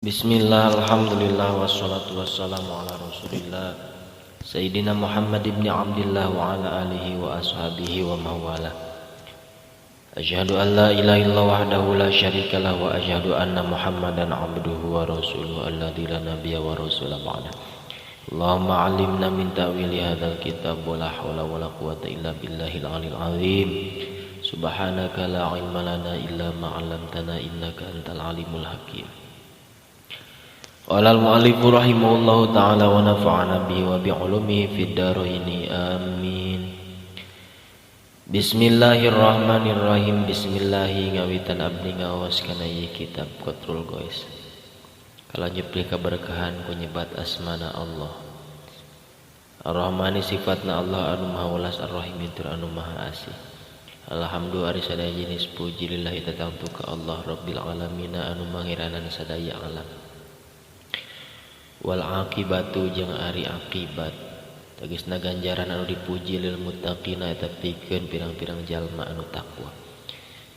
Bismillah, alhamdulillah, wassalatu wassalamu ala rasulillah Sayyidina Muhammad ibn Abdillah wa ala alihi wa ashabihi wa mawala. Asyhadu an la ilaha illallah wahdahu la syarikalah wa asyhadu anna Muhammadan abduhu wa rasuluhu alladzi la nabiyya wa rasula ba'da. Allahumma 'allimna min ta'wili hadzal kitab wa la haula wa la quwwata illa billahil aliyil azim. Subhanaka la ilma lana illa ma 'allamtana innaka antal alimul hakim. Qala al-mu'allif rahimahullahu ta'ala wa nafa'ana bihi wa bi'ulumihi fid dharaini, amin. Bismillahirrahmanirrahim. Bismillahi ngawitan abdi ngaos kana ieu kitab Qatrul Ghois. Kala nyepli kaberkahan ku nyebat asmana Allah. Ar-Rahmani sifatna Allah anu maha welas, Ar-Rahim tur anu maha asih. Alhamdulillah ari sadaya jenis puji lillahi tatangtu ka Allah Rabbil alamin anu mangiranan sadaya alam. Wal akibatu jeung ari akibat tegasna ganjaran anu dipuji lil muttaqina eta pikeun pirang-pirang jalma anu takwa.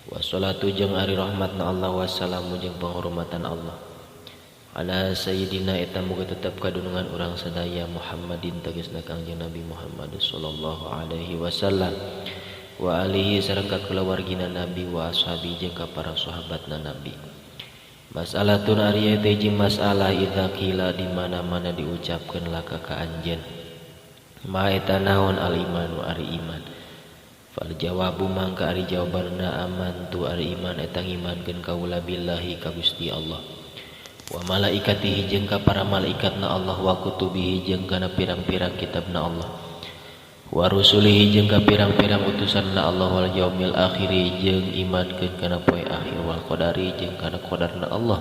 Wassalatu jeung ari rahmatna Allah, wassalamu jeung penghormatan Allah ala sayyidina eta muga tetep kadunungan urang sadaya Muhammadin tegasna Kangjeng Nabi Muhammad sallallahu alaihi wasallam wa alihi sareng ka kulawargina Nabi wa ashabi jeung ka para sahabatna Nabi. Masalatun ari eta hiji masalah idza qila di mana-mana diucapkeun laka ka anjeun ma eta naon al imanu ari iman. Fal jawabu mangka ari jawabanna amantu ari iman eta ngimankeun kaula billahi ka Gusti Allah wa malaikatihi jeung ka para malaikatna Allah wa kutubihi jeung kana pirang-pirang kitabna Allah wa rusulihi jeung ka pirang-pirang utusanna Allah wal yaumil akhiri jeung imankeun kana poe akhir wal qadari jeung kana qadarna Allah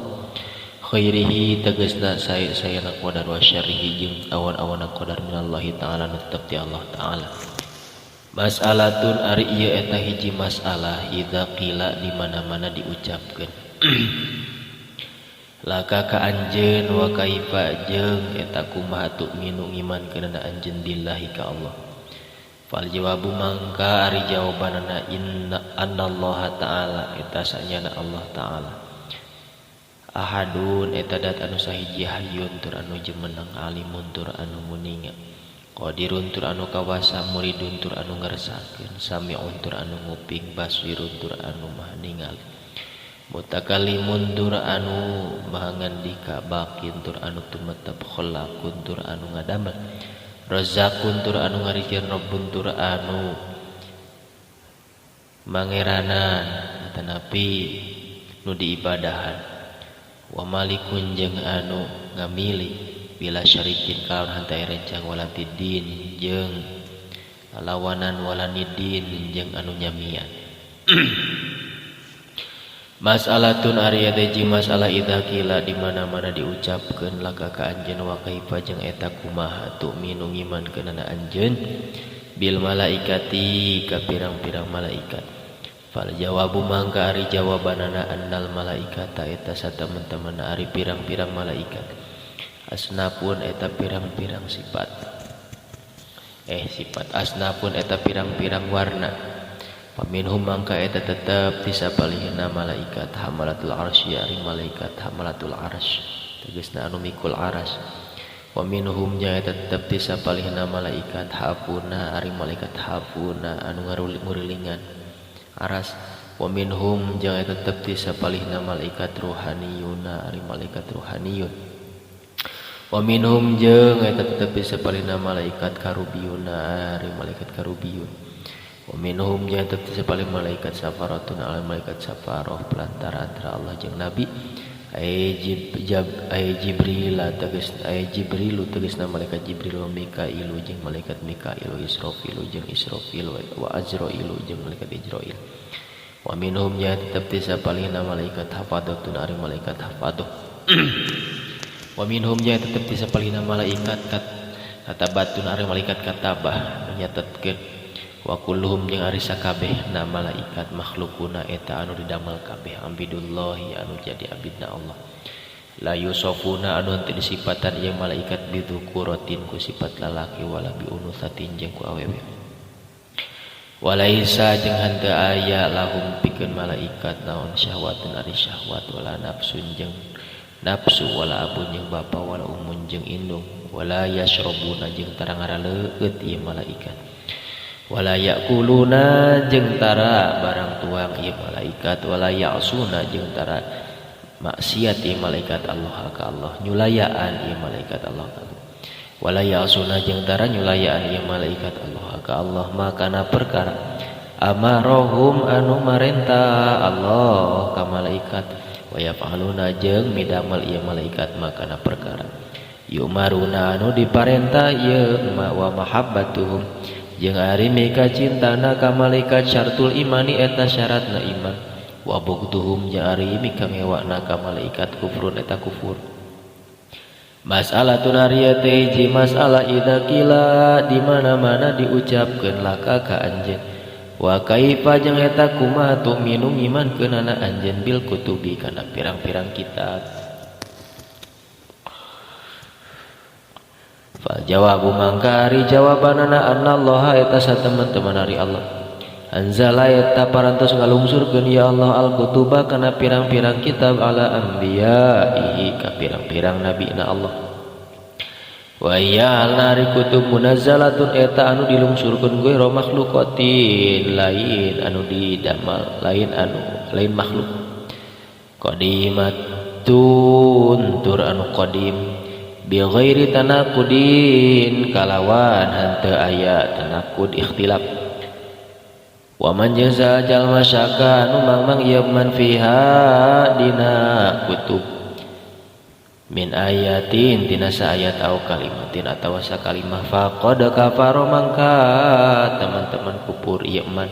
khairihi tegasna sae-saena qadar wa syarrihi jeung awan-awana qadar minallahi ta'ala tetep ti Allah ta'ala. Mas'alatun ari ieu eta hiji masalah idza qila di mana-mana diucapkeun laka ka anjeun wa kaifa jeung eta kumaha tu'minu ngimankeunana anjeun billahi ka Allah. Fal jawabu mangka ari jawabanana inna annallaha ta'ala eta sanyana Allah ta'ala ahadun eta dat anu sahiji hayyun tur anu jumeneng alimun tur anu muninga qadirun tur anu kawasa muridun tur anu ngersakeun sami'un tur anu nguping basirun tur anu maha ningali mutakallimun tur anu maha ngandika baqin tur anu tumetep khalaqun tur anu ngadamel Razakun tur anu ngarikeun Rabbun tur anu mangeranan atanapi nu diibadahan wa malikun jeung anu ngamili bila syarikin kalawan henteu rencang wala tidin jeung lalawanan wala nidin jeung anu nyamian. Masalatun ari eta hiji masalah idza qila di mana-mana diucapkeun laka ka anjeun wa kaifa jeung eta kumaha tu'minu ngimankeunana anjeun bil malaikati ka pirang-pirang malaikat. Fal jawabu mangka ari jawabanana annal malaikata eta satemen-temenna ari pirang-pirang malaikat asnapun eta pirang-pirang sifat sifat asnapun eta pirang-pirang warna. Paminhum mangka eta tetep ti sapalihna malaikat hamalatul arsy ari malaikat hamalatul arsy tegasna anu mikul arsy. Wa minhum nya eta tetep ti sapalihna malaikat hafuna ari malaikat hafuna anu ngurilingan aras. Wa minhum jeung eta tetep ti sapalihna malaikat ruhaniyuna ari malaikat ruhaniyun. Wa minhum jeung eta tetep ti sapalihna malaikat karubiyuna ari malaikat karubiyun. Wa minhum jeung tetep ti sapalih malaikat safaratun al malaikat safaroh pelantara antara Allah jeung Nabi ay Jibril tegas ay Jibrilu tegasna malaikat Jibril wa Mikailu jeung malaikat Mikail wa Israfilu jeung Israfil wa Azrailu jeung malaikat Ijrail. Wa minhum jeung tetep ti sapalihna malaikat hafadatun ari malaikat hafadah. Wa minhum jeung tetep ti sapalihna malaikat katabatun ari malaikat katabah nyatetkeun. Wa kulluhum jeung ari sakabehna malaikat makhlukuna eta anu didamel kabeh abidullahi anu jadi abidna Allah. La yusofuna anu henteu disipatan ieu malaikat bidzukuratin ku sifat lalaki wala biunusatin jeung ku awewe. Walaisa jeung henteu aya lahum pikeun malaikat naon syahwatun ari syahwat wala nafsun jeung Nafsu wala abun jeung bapa wala umun jeung indung wala yashrabuna jeung tara ngaraleueut ieu malaikat wala yakuluna jeung tara barang tuang ieu malaikat wala ya'suna jeung tara maksiat ieu malaikat Allah ka Allah nyulayaan ieu malaikat Allah ka Allah wala ya'suna jeung tara nyulayaan ieu malaikat Allah ka Allah makana perkara amarohum anu marenta Allah ka malaikat wa yaf'aluna jeung midamel ieu malaikat makana perkara yumaruna anu diparenta ieu wa mahabbatuhum jeung ari mika cintana ka malaikat syartul imani eta syaratna iman wa bugduhum jeung ari mika ngewana ka malaikat kufrun eta kufur. Masalah ari teh hiji masalah idza qila di mana-mana diucapkeun laka ka anjeun wa kaifa jeung eta kumaha tu'minu ngimankeunana anjeun bil kutubi kana pirang-pirang kitab. Fal jawabu mangka ari jawabanana annallaha eta sateman-teman ari Allah anzala eta parantos ngalungsurkeun ya Allah al kutuba kana pirang-pirang kitab ala anbiya'ihi ka pirang-pirang nabina Allah. Wa ya nari kutub munazzalatun eta anu dilungsurkeun ghairu makhluqatin lain anu didamal lain anu lain makhluk qadimatun tur anu qadim bi ghairi tanaqudin kalawan henteu aya tanaqud ikhtilaf. Wa man jaza jalma syaka anu mangmang ieu man fiha dina kutub min ayatin tina saayat au kalimatin atawa sakalimah faqad kafara mangka teman-teman kupur ieu man.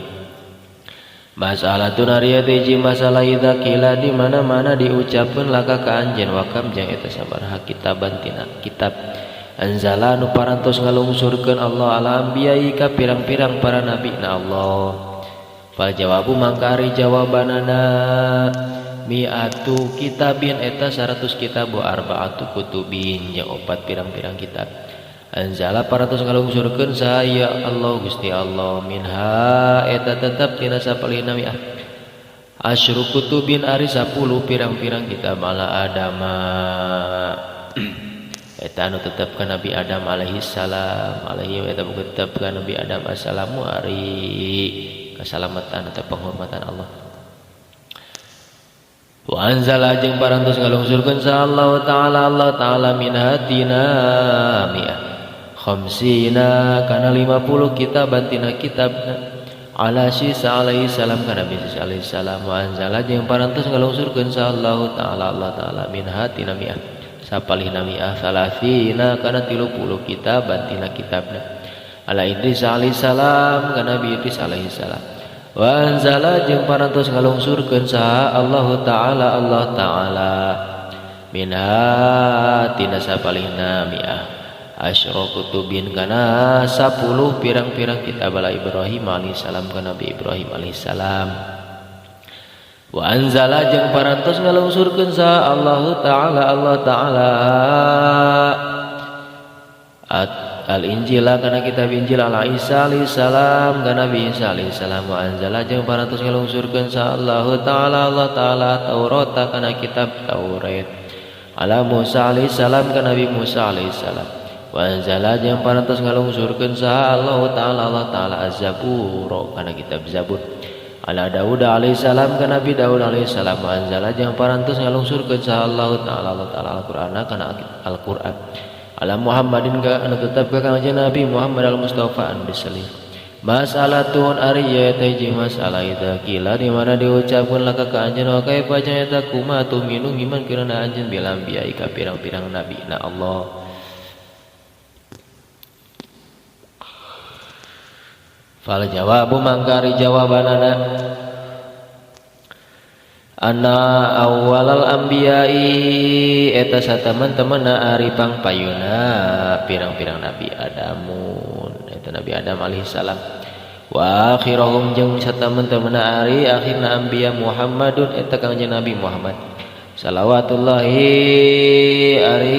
Masalah ari teh masalah idza qila di mana-mana diucapkeun laka ka anjeun wa kam jeung eta sabaraha kitaban tina kitab anzala anu parantos ngalungsurkeun Allah ala anbiya'i ka pirang-pirang para nabi na Allah. Fal jawabu mangka ari jawabanana mi'atu kitabin eta 100 kitab wa arba'atu kutubin jeung opat pirang-pirang kitab anzala parantos ngalungsurkeun saha ya Allah Gusti Allah minha eta tetep tina sapalihna mi'ah asyru kutubin ari 10 pirang-pirang kitab ala Adama eta anu tetep ka Nabi Adam alaihi salam alaihi eta tetep ka Nabi Adam assalamu ari keselamatan atau penghormatan Allah. Wa anzala jeung parantos ngalungsurkeun sa Allah taala Allah taala min hatina mi'ah khamsina kana 50 kitaban tina kitabna ala Isa alaihi salam kana Nabi Isa alaihi salam wa anzala jeung parantos ngalungsurkeun sa Allah taala Allah taala min hatina mi'ah sapalihna mi'ah salasina kana 30 kitaban tina kitabna ala Idris alaihi salam kana Nabi Idris alaihi salam wa anzala jeung parantos ngalungsurkeun saha Allah taala Allah taala minha tina sapalihna mi'ah asyra kutubin kana 10 pirang-pirang kitab ala Ibrahim alaihi salam kana Nabi Ibrahim alaihi salam wa anzala jeung parantos ngalungsurkeun saha Allah taala Allah taala Al-Injil kana kitab Injil ala Isa alaihi salam kana Nabi Isa alaihi salam wa anzala jeung parantos ngalungsurkeun sa Allah taala Allah taala Taurat kana kitab Taurat ala Musa alaihi salam kana Nabi Musa alaihi salam wa anzala jeung parantos ngalungsurkeun sa Allah taala Allah taala Az-Zabur kana kitab Zabur ala Daud alaihi salam kana Nabi Daud alaihi salam wa anzala jeung parantos ngalungsurkeun sa Allah taala Allah taala Al-Qur'an kana Al-Qur'an ala Muhammadin ka anu tetep ka Kangjeng Nabi Muhammad al-Mustafa an bisalih. Masalatun ari ye teh jeung masalah idza qila di mana diucapkeun laka ka anjeun wa kaifa jeung eta kumaha tuminu ngimankeunana anjeun bil anbiya ka pirang-pirang nabi na Allah. Fal jawabu mangka ari jawabanana anna awwalal anbiya'i eta sataman-temanna ari pangpayuna pirang-pirang nabi Adamun eta Nabi Adam alaihi salam wa akhirahum jeung sataman-temanna ari akhirna anbiya Muhammadun eta Kangjeng Nabi Muhammad salawatullahi ari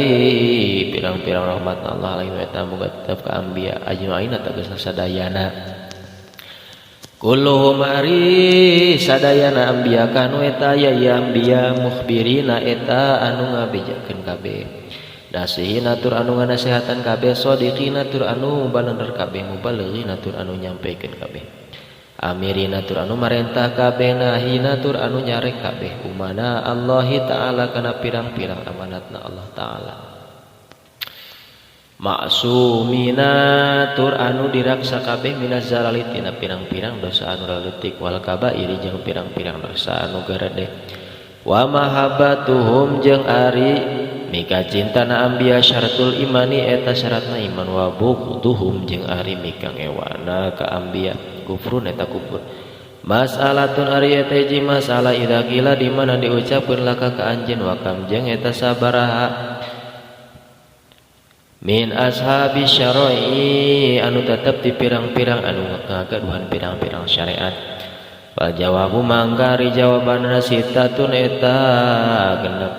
pirang-pirang rahmat Allah alaihi wa ta'ala muga tetep ka anbiya ajmain tegasna sadayana. Kulluhum ari sadayana anbiya kanu eta aya ieu anbiya mukhbirina eta anu ngabejakeun kabeh nasihina tur anu nganasehatan kabeh shadiqina tur anu balener kabeh mubalighina tur anu nyampekeun kabeh amirina tur anu marentah kabeh nahina tur anu nyarek kabeh umana Allahi ta'ala kana pirang-pirang amanatna Allah ta'ala maksumina tur anu diraksa kabeh minaz zalali tina pirang-pirang dosa anu leutik wal kabairi jeung pirang-pirang dosa anu garede wa mahabbatuhum jeung ari mika cintana anbiya syaratul imani eta syaratna iman wa bughduhum jeung ari mika ngewana ka anbiya kufrun eta kufur mas'alatun ari eta hiji masalah idza qila di mana diucapkeun laka ka anjeun wa kam jeung eta sabaraha min ashabi syara'i anu tetep di pirang-pirang anu ngagaduhan pirang-pirang syariat wal jawabu mangga ari jawabanna sitatun eta genep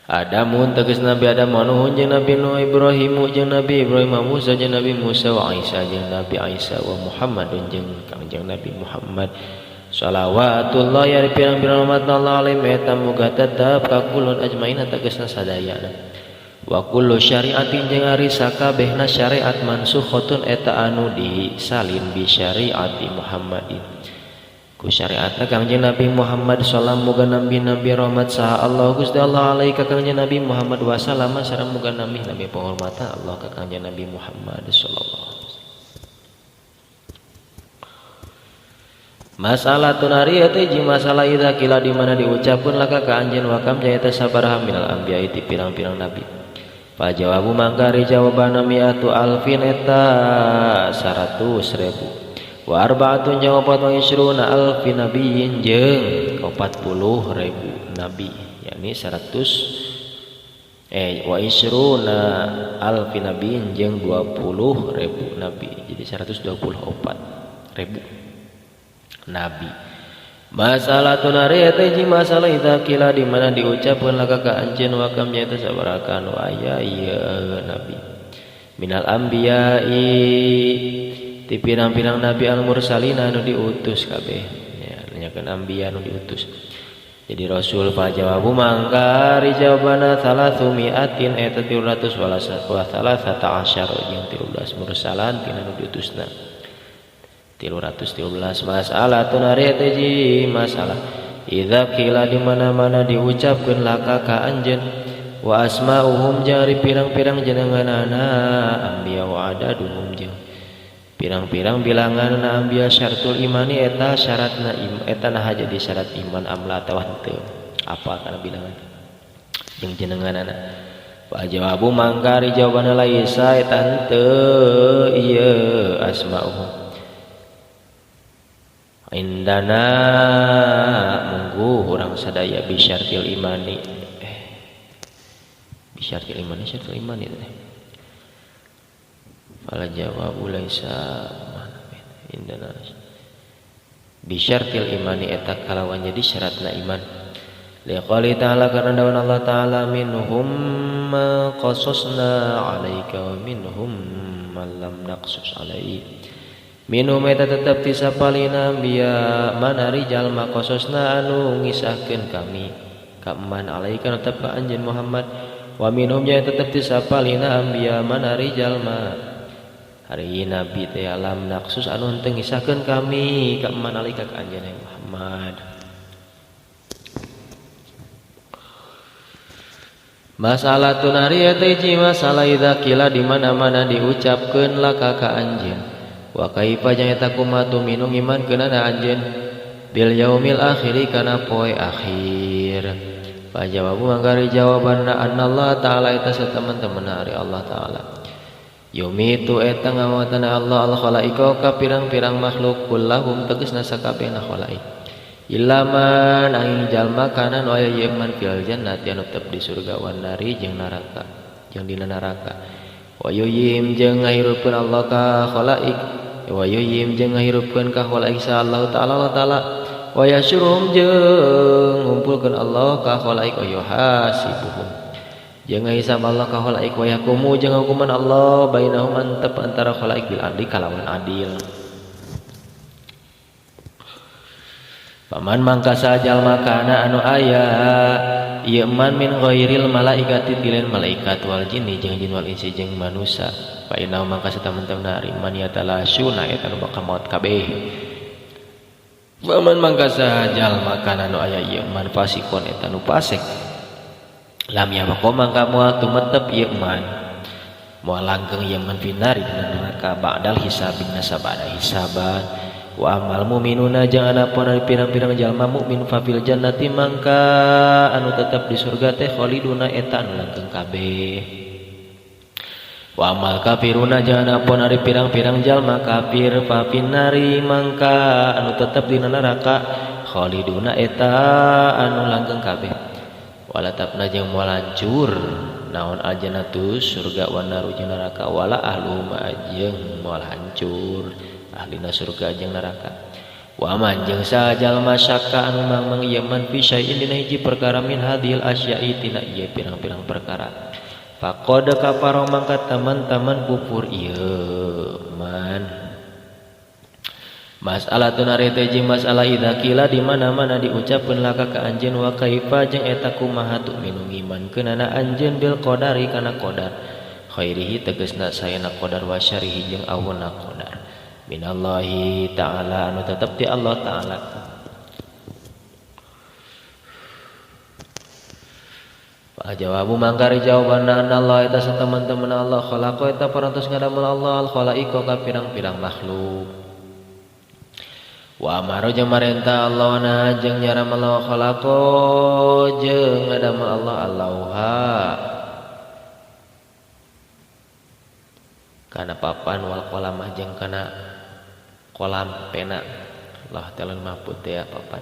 Adamun tegas Nabi Adam wa Nuhun jeung Nabi Nuh Ibrahimu jeung Nabi Ibrahim wa Musa jeung Nabi Musa wa Isa jeung Nabi Isa wa Muhammadun jeung Kangjeng Nabi Muhammad shalawatullah ya pirang-pirang rahmat Allah alaihi eta muga tetep ka kulun ajmain tegasna sadayana wa kullu syariatin jeung ari sakabehna syariat mansukhatun eta anu disalin bi syariati Muhammadin ku syariatna Kangjeng Nabi Muhammad sallam muga nabi-nabi rahmat saha Allah Gusti Allah alaihi ka Kangjeng Nabi Muhammad wa sallama sareng muga nabi-nabi penghormatan Allah ka Kangjeng Nabi Muhammad sallallahu alaihi wasallam. Masalah tunari eta hiji masalah idza qila di mana diucapkeun laka ka anjeun wa kam eta sabaraha minal anbiya ti pirang-pirang nabi. Fa jawabu mangka ari jawabanna mi'atu alfin eta 100.000 wa arba'atun jeung opat wa isruna alfi nabiyyin jeung 40.000 nabi yakni 100 wa isruna alfi nabiyyin jeung 20.000 nabi jadi 124.000 nabi. Masalah tunari eta hiji masalah idza qila di mana diucapkeun laka ka anjeun wa kam eta sabaraha anu aya ieu nabi minal anbiya'i ti pirang-pirang nabi al mursalina anu diutus kabeh ya nanyakeun anbiya anu diutus jadi rasul. Fa jawabu mangka ari jawabanna thalathu mi'atin eta 300 wa thalathata asyar jeung 13 mursalan tina anu diutusna 313. Masalah tunari eta hiji masalah idza qila di mana-mana diucapkeun laka ka anjeun wa asma'uhum jeung ari pirang-pirang jenenganana anbiya wa adaduhum jeung pirang-pirang bilanganna anbiya syaratul imani eta syaratna eta nah jadi syarat iman amla atawa henteu apa kana bilangan jeung jenenganana. Fa jawabu mangka ari jawabanna laisa eta henteu ieu asma'uhum indana munggu urang sadaya bisyartil imani bisyartil imani syartil imani teh fala jawabu laisa indana bisyartil imani eta kalawan jadi syaratna iman liqali ta'ala karena dawan Allah ta'ala minhum ma qasasna 'alaika wa minhum man lam naqsus 'alaik minhum eta tetep ti sapalina anbiya mana rijal ma qasasna anu ngisahkeun kami ka man 'alaika tetep ka anjeun Muhammad wa minhum jeung tetep ti sapalina anbiya mana rijal ma hari nabi teh alam naqsus anu henteu ngisahkeun kami ka man 'alaika ka anjeun Muhammad. Masalah tunari eta hiji masalah idza qila di mana-mana diucapkeun laka ka anjeun wa kaifa jeung eta kumaha tuminu ngimankeunana anjeun bil yaumil akhiri kana poe akhir. Fa jawabu mangga jawabanna annallah ta'ala eta sateman-teman ari Allah ta'ala yumitu eta ngawatana Allah al khalaiqa ka pirang-pirang makhluk kullahum tegasna sakabehna khalaik illa man angin jalma kana nu aya ieu man fil jannati anu tetep di surga wan nari jeung neraka jeung dina neraka wa yuyim jeung ngahirupkeun Allah ka khalaik wa yuyim jeung ngahirupkeun ka khalaik sa Allah ta'ala Allah ta'ala wa yasyurum jeung ngumpulkeun Allah ka khalaik wa yuhasibuhum jeung ngahisab Allah ka khalaik wa yahkumu jeung hukuman Allah bainahum antep antara khalaik bil adli kalawan adil. Paman mangka sajalma kana anu aya ieu man min ghairil malaikati tilain malaikat wal jinni jeung jin wal insi jeung manusa fa inna mangka sateman-teman ari man yatalasuna eta nu bakal maot kabeh. Paman mangka sajalma kana anu aya ieu man fasikon eta nu fasik lam yabqa mangka moal tumetep ieu man moal langgeng ieu man finari dina neraka ba'dal hisabin nasabada hisaban. Wa amal mu'minuna jeung anapun ari pirang-pirang jalma mukmin fa fil jannati mangka anu tetep di surga teh khaliduna eta anu langgeng kabeh. Wa amal kafiruna jeung anapun ari pirang-pirang jalma kafir fa finnari mangka anu tetep dina neraka khaliduna eta anu langgeng kabeh. Wala tabna jeung moal hancur naon aljannatu surga wan naru jeung neraka wala ahluhuma jeung moal hancur ahlina surga jeung neraka. Wa man jeung sajalma syakka anu mangmang ieu man fi syai'in dina hiji perkara min hadhil asya'i tina ieu pirang-pirang perkara faqad kafara mangka teman-teman kufur ieu man. Masalah ari teh jeung masalah idza qila di mana-mana diucapkeun laka ka anjeun wa kaifa jeung eta kumaha tu'minu ngimankeunana anjeun bil qadari kana qadar khairihi tegasna saena qadar wa syarihi jeung awonna qadar minallahi ta'ala anu tetep ti Allah ta'ala. Fa jawabu mangkari jawabanna Allah eta sateman-teman Allah khalaqa eta parantos ngadamel Allah al khalaiqa ka pirang-pirang makhluk. Wa amara jeung marentah Allah na jeung nyaram Allah khalaqa jeung ngadamel Allah allauha kana papan wal qalamah jeung kana kolam pena Allah ta'ala mahfud teh papan.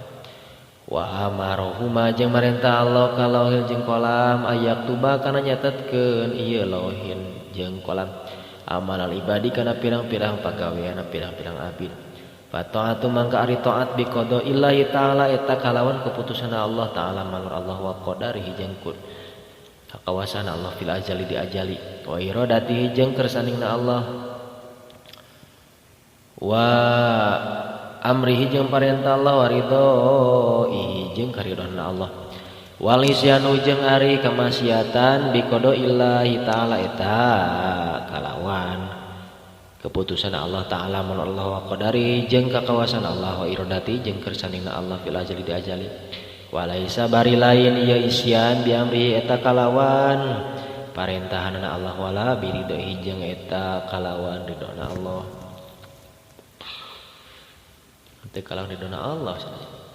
Wa amarohuma jeung marentah Allah ka lauhil jeung kolam ayak tuba kana nyatetkeun ieu lauhin jeung kolam amal ibadi kana pirang-pirang pagawean pirang-pirang abid. Fa ta'atu mangka ari taat bi qada illahi ta'ala eta kalawan keputusan Allah ta'ala malur Allah wa qadarihi jeung kakawasan Allah fil ajali di ajali wa iradatihi jeung kersaningna Allah wa amrihi jeung parentah Allah wa ridhoihi jeung karidhoanna Allah wal isyanu jeung ari kamaksiatan bi qada illahi ta'ala eta kalawan keputusan Allah ta'ala mun Allah wa qadari jeung kakawasan Allah wa iradati jeung kersaningna Allah fil ajali di ajali walaisa bari lain ieu isyan bi amrihi eta kalawan parentahanna Allah wala biridhoihi jeung eta kalawan ridhona Allah teu kalawan ridhona Allah.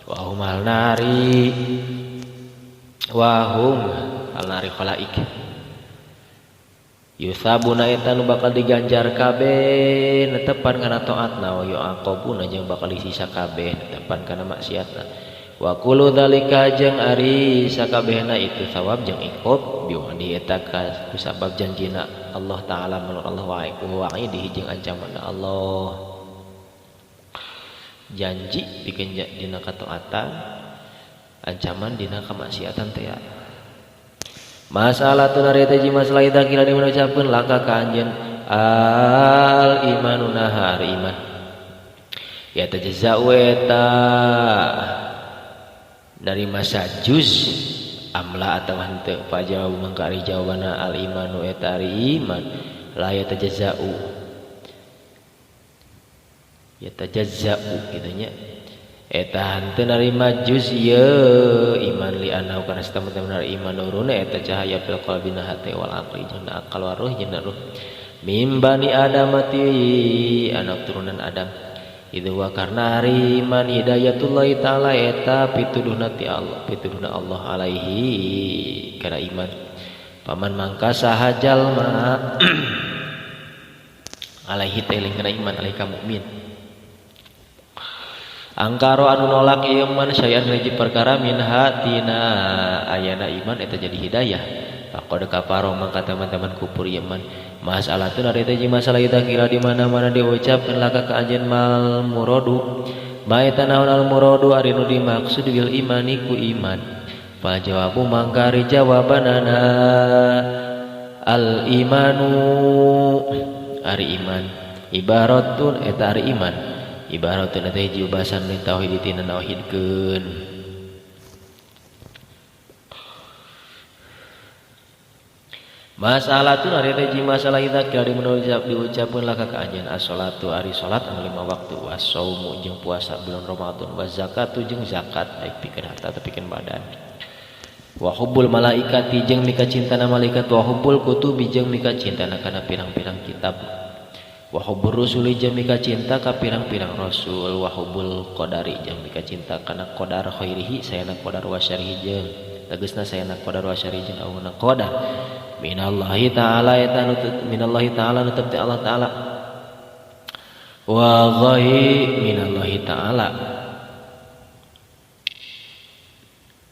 Wa hum al nari wa hum al nari khalaik yusabuna eta nu bakal diganjar kabeh netepan kana taatna wa yu'aqabuna jeung bakal disisa kabeh netepan kana maksiatna. Wa kullu dzalika jeung ari sakabehna itu sawab jeung iqab biwadi eta ka kusabab janjina Allah ta'ala menurut Allah wa wa'idihi jeung ancamanna Allah. Janji pikeun dina kataatan, ancaman dina kamaksiatan teh. Masalah tu ari teh masalah idza kira diucapkeun laka ka anjeun al imanu nahar iman ya tajza'u eta dari masa juz amla atawa henteu fa jawab mangka ari jawabanna al imanu eta ari iman la ya tajza'u ya tajazza'u kitu nya eta henteu narima juz ieu iman li annahu kana sateman-teman iman nuruna eta cahaya fil qalbi na hate wal aqli jeung akal wa ruh jeung ruh mim bani adamati anak turunan Adam itu wa karena ari iman hidayatullah ta'ala eta pituduhna ti Allah pituduhna Allah alaihi kana iman paman mangka saha jalma alaihi teh kana iman alaihi ka mukmin angkaro anu nolak ieu man sayan hiji perkara minha tina ayana iman eta jadi hidayah faqad kafaro mangka teman-teman kufur ieu man masalah teu ari teh masalah idza kira di mana-mana diucapkeun laka ka anjeun mal muradu ma eta naon al muradu ari nu dimaksud bil imani ku iman fa jawabu mangka ari jawabanana al imanu ari iman ibaratun eta ari iman Ibaratun eta hiji bahasan li tauhid tina nauhidkeun. Masalah tu ari teh masalah idza kira diucapkeun laka ka anjeun as-shalatu ari salat anu lima waktu was-saumu jeung puasa bulan Ramadan wa zakatu jeung zakat baik pikeun harta atau pikeun badan. Wa hubbul malaikati jeung mika cintana malaikat wa hubbul kutubi jeung mika cintana kana pirang-pirang kitab. Wa hubbur rusuli jeung mika cinta ka pirang-pirang rasul wa hubbul qadari jeung mika cinta kana qadar khairihi sayana qadar wa syarrihi jeung tegasna sayana qadar wa syarrihi jeung auna qadar minallahi ta'ala eta minallahi ta'ala tetep ti Allah ta'ala wa ghairi minallahi ta'ala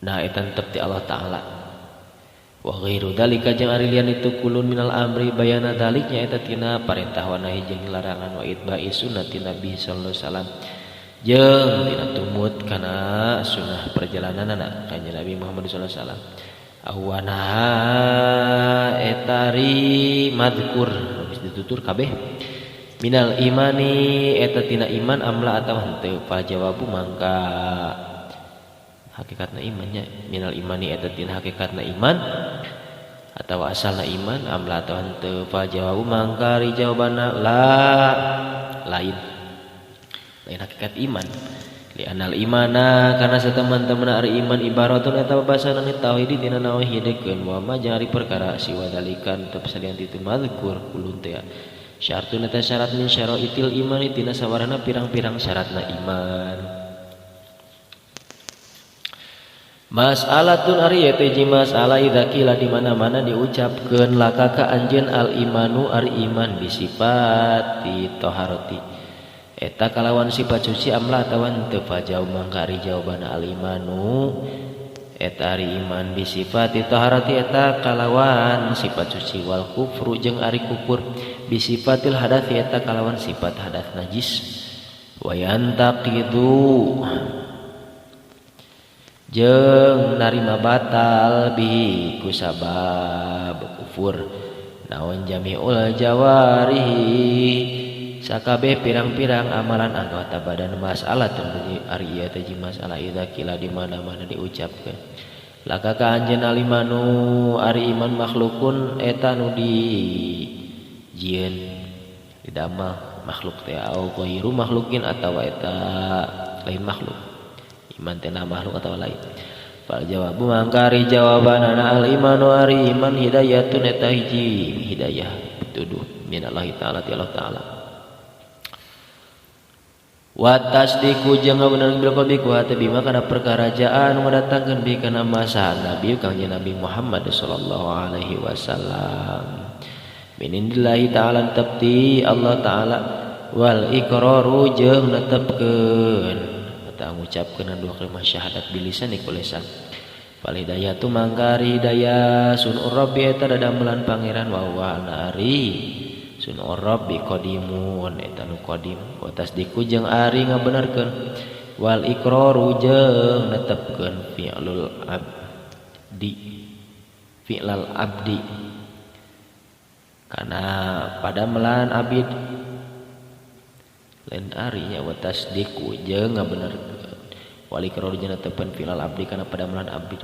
nah eta tetep ti Allah ta'ala wa ghairu dalika jeung ari lian itu kulun minal amri bayana daliknya eta tina parentah wa nahi jeung larangan wa itba'i sunnati Nabi sallallahu alaihi wasallam jeung tina tumut kana sunnah perjalananana kanjeng Nabi Muhammad sallallahu alaihi wasallam awana etari madhkur geus ditutur kabeh minal imani eta tina iman amla atawa henteu fa jawabu mangka hakikatna imannya minal imani eta tina hakikatna iman atawa asalna iman amla atawa henteu fa jawabu mangka ri jawabanna la lain lain hakikat iman li anal imana karena sateman-teman ari iman ibaratun eta babasanan tauhid tina nauhidkeun wa ma jeung ari perkara siwa dalikan teu salian ti mazkur kulun teh syartun eta syarat min syaraitil imani tina sawarana pirang-pirang syaratna iman. Mas'alatun ari eta hiji masalah idza qila di mana-mana diucapkeun laka ka anjeun al imanu ari iman bisifati taharati eta kalawan sifat suci amla atawa henteu fa jauh mangka ari jawabanna al imanu eta ari iman bisifati taharati eta kalawan sifat suci wal kufru jeung ari kufur bisifatil hadatsi eta kalawan sifat hadas najis wa yantaqidu jeung narima batal bi kusabab kufur naon jamiul jawarihi sakabeh pirang-pirang amalan anggota badan masalah tentu ari ieu teh masalah idza kila di mana-mana diucapkeun laka ka anjeun alimanu ari iman makhlukun eta nu di jieun didamel makhluk teh au ghairu makhlukin atawa eta lain makhluk iman teh makhluk atawa lain fal jawabu mangkari jawabanana al imanu ari iman hidayatun eta hiji hidayah pituduh minallahi ta'ala ti Allah ta'ala wa tasdiqu jeung ngabenerkeun bil qalbi ku hate bima kana perkara jaa anu ngadatangkeun bi kana masa Nabi Kangjeng Nabi Muhammad sallallahu alaihi wasallam min indillahi ta'ala tabti Allah ta'ala wal iqraru jeung netepkeun eta ngucapkeun dua kalimat syahadat bilisan ku lisan fal hidayatu mangkari hidayah sunur rabbi eta dadamelan pangeran wa huwa nari sunur rabbi qadimun eta nu qadim wa tasdiqu jeung ari ngabenerkeun wal iqraru jeung netepkeun fi'lul abdi fi'lal abdi kana padamelan abid lain ari nya wa tasdiqu jeung ngabenerkeun wal iqraru jeung netepkeun fi'lal abdi kana padamelan abid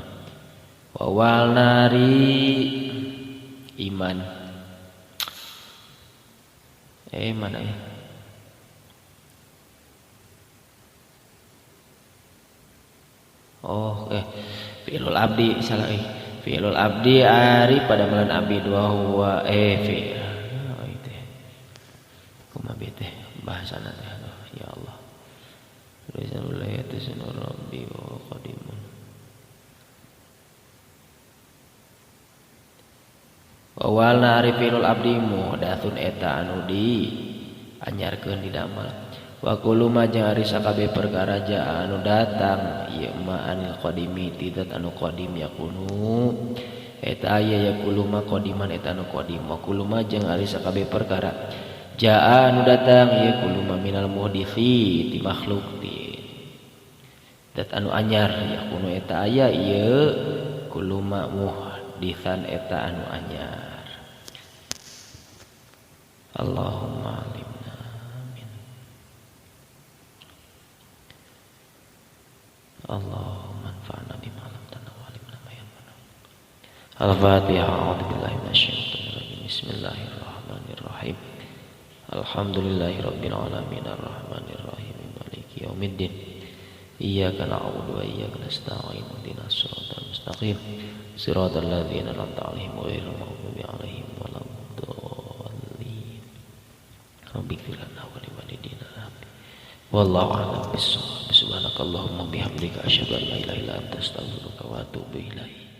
wa wal nari iman mana ya? Oh, fi'lul abdi salah Fi'lul abdi ari padamelan abdi wa huwa fi'il. Oh, itu. Kumaha teh bahasana teh ya Allah. Lisanul layatu rabbi wa qadimun. Wal nari fi'lul abdi muhdatsun eta anu di anyarkeun di damel wa kullu ma jeung ari sakabeh perkara jaa anu datang ieu ma anil qadimi ti zat anu qadim yakunu eta aya ya kullu ma qadiman eta anu qadim wa kullu ma jeung ari sakabeh perkara jaa anu datang ieu kullu ma minal muhditsi ti makhluk ti zat anu anyar yakunu eta aya ieu kullu ma muhditsan eta anu anyar. Allahumma alimna amin. Allahumma anfa'na bima 'allamtana wa 'allimna ma yanfa'una. Al-Fatihah. A'udzu billahi minasyaitonir rajim. Bismillahirrahmanirrahim. Alhamdulillahi rabbil alamin arrahmanir rahim maliki yaumiddin. Iyyaka na'budu wa iyyaka nasta'in ihdinas siratal mustaqim siratal ladzina an'amta 'alaihim ghairil maghdubi 'alaihim waladdallin. Rabbighfir lana wa liwalidina. Amin. Wallahu a'lam bissawab. Subhanakallahumma bihamdika asyhadu an la ilaha illa anta astaghfiruka wa atubu ilaik.